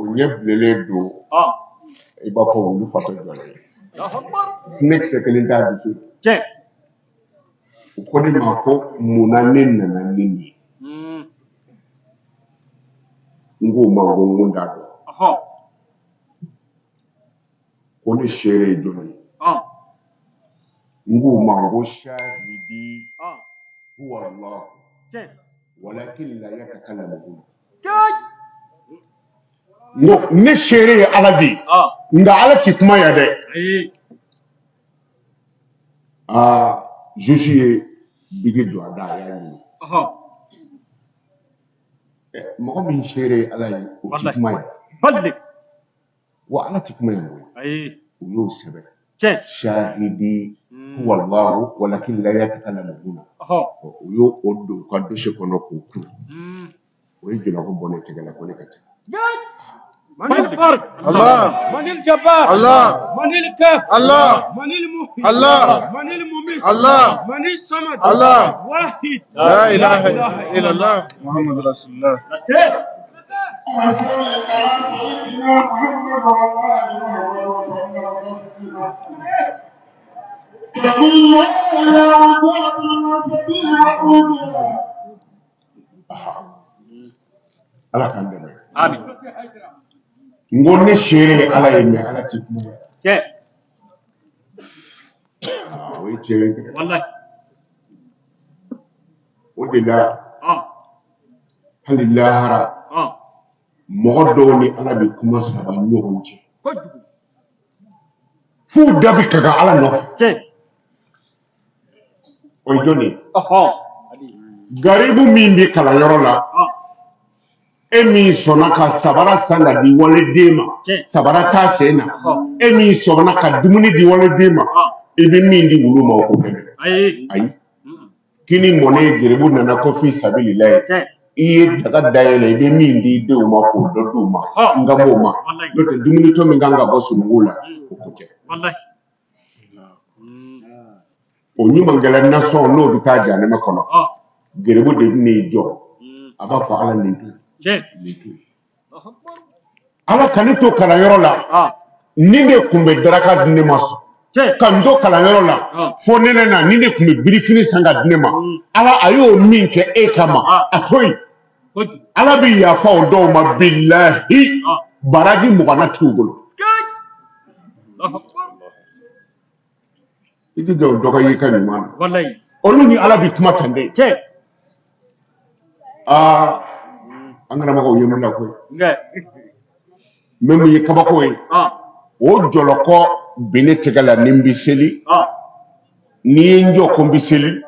O ɲɛ bilennen don i b'a fɔ wulu fatɔ jɔlen. Ne kisɛ kelen t'a dusu la. U ko ne ma ko mun na ne nana ni nin ye? N k'o ma ko n ko n t'a dɔn. Ko ne seere ye jɔn ye? N k'o ma ko shahidi huwa Allah walakin la yatakallamu huna. N ko ne seere ye Ala de ye, nka Ala ti kuma yan dɛ. Aa, juge ye bigi don a da, a y'a ɲini. Mɔgɔ min seere ye Ala ye, o ti kuma yan. Wa Ala ti kuma yan koyi. U y'o sɛbɛn. Shahidi huwa Allah walakin la yatakallamu huna. U y'o don u ka dossier kɔnɔ k'o kun. O ye jɔlɔkɔ bɔ ne tɛgɛ la ko ne ka taa. من الفرد الله من الجبار الله من الكاف الله من المحيي الله من المميت الله من الصمد الله واحد لا إله إلا الله محمد رسول الله. Ala k'an dɛmɛ. Amin. N ko ne seere ye Ala ye, mais Ala ti kuma. O ye tiɲɛ ye. Wallahi. O de la hali lahara mɔgɔ dɔw ni Ala bɛ kuma saba ɲɔgɔn cɛ. F'u da bɛ kaga Ala nɔfɛ. O ye jɔn ye? Garibu min bɛ kalanyɔrɔ la, e min sɔnna ka sabara san ka di waliden ma, sabara t'a sen na. E min sɔnna ka dumuni di waliden ma, i bɛ min di wulu ma o ko kɛnɛ. Ayi. Kini mɔnen garibu nana ko fi sabililayi. I ye daga dayɛlɛ, i bɛ min di i denw ma k'o dɔ d'u ma, n ka m'o ma. N'o tɛ dumunitɔ min kan ka bɔ sununkun la, o ko tɛ. O ɲumankɛla nasɔn n'o bɛ taa jahanama kɔnɔ, garibu de bɛ n'i jɔ, a b'a fɔ Ala nin to yen, nin to yen. Ala ka ne to kalanyɔrɔ la, ni ne tun bɛ daraka di ne ma sɔn. Ka n to kalanyɔrɔ la, fo nɛnɛ na, ni ne tun bɛ birifini san ka di ne ma, Ala a y'o min kɛ e kama, a to yen. Ala bɛ yafa o dɔw ma, bilahi, baraji muganna t'u bolo. I jija o dɔ ka y'i ka ɲuman na. Olu ni Ala bɛ kuma tan de. Aa, an karamɔgɔw ye mun la koyi. Min ye kabako ye, o jɔlɔkɔ bi ne tɛgɛ la ni n bɛ seli. N'i ye n jɔ ko n bɛ seli,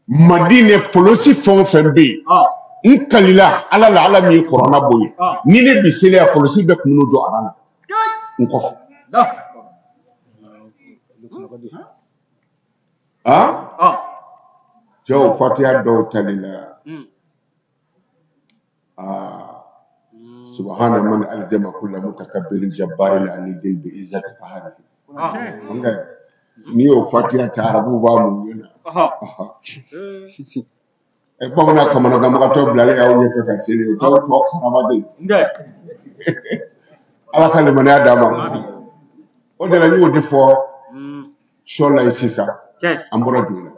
Madinɛ polisi fɛn o fɛn bɛ yen, n kalila Ala la, Ala min ye kuranna bɔ yen, ni ne bɛ seli a polisi bɛɛ kun b'u jɔ aran na n kɔfɛ. Cɛw fatiya dɔw tali la. Subhana man aljama kulla mutakabbirin jabbarin anidin bi izzati qaharihi. N'i y'o fatiya ta, arabuw b'a mun ɲɛna. Bamanan kamanaganbagatɔ bilalen y'aw ɲɛfɛ ka seli, o t'aw tɔ karama de ye. Ala ka limaniya d'a ma. O de la n y'o de fɔ sɔ la yen sisan, an bɔra joli la.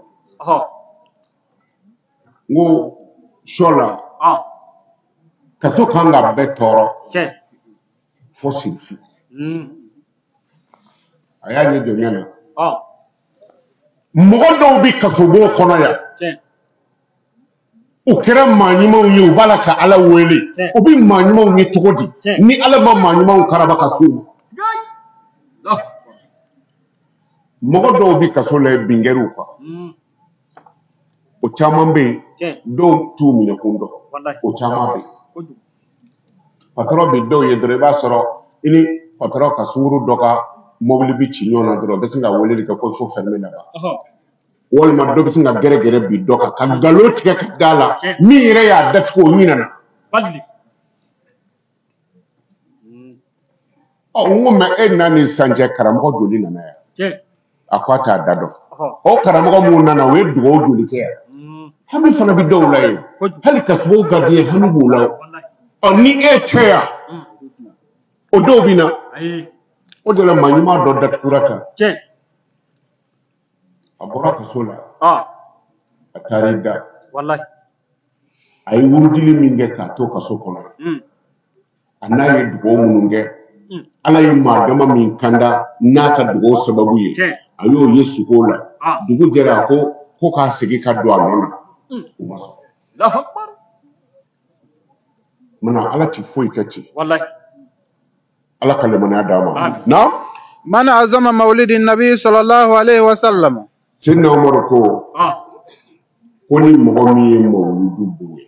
N ko sɔ la, kaso kan ka bɛɛ tɔɔrɔ fo sirifi. A y'a ɲɛ jɔ ɲɛ na. Mɔgɔ dɔw bɛ kasobon kɔnɔ yan, u kɛra maa ɲumanw ye, u b'a la ka Ala wele. U bɛ maa ɲumanw ye cogo di ni Ala ma maa ɲumanw karaba ka s'u ma? Mɔgɔ dɔw bɛ kaso la yen, bin kɛr'u kan. O caman bɛ yen, dɔw t'u minɛ kun dɔn. O caman bɛ yen. Patɔrɔn bɛ dɔw ye dɔrɔn, i b'a sɔrɔ i ni patɔrɔn ka sunkuru dɔ ka mobili bɛ ci ɲɔgɔn na dɔrɔn, o bɛ sin ka weleli kɛ ko il faut fermer là-bas. Walima dɔ bɛ sin ka gɛrɛgɛrɛ bi dɔ kan ka nkalon tigɛ ka da la, min yɛrɛ y'a datugu o ɲinɛna. Ɔ, n ko mɛ e na ni sisan cɛ karamɔgɔ joli nana yan? A ko a t'a da dɔn. O karamɔgɔ minnu nana, u ye dugawu joli kɛ yan? Hami fana bɛ dɔw la yen, hali kasogo gardien hami b'u la. Ɔ, ni e tɛ yan, O dɔw bɛ na. O de la maa ɲuman dɔ datugura tan. A bɔra kaso la. A taara i da. A ye wurudili min kɛ k'a to kaso kɔnɔ. A n'a ye dugawu minnu kɛ. Ala ye maa dama min kanda n'a ka dugawu sababu ye. A y'o ye suko la. Dugu jɛra a ko k'a segin ka don a nɔ na. U ma sɔn. Mana Ala ti foyi kɛ ten. Ala ka limaniya d'a ma. Naam. Man azama mawlidi nabi sallallahu alayhi wa sallam. Seydina Umaru ko. Ko ni mɔgɔ min ye mawuludu bonya.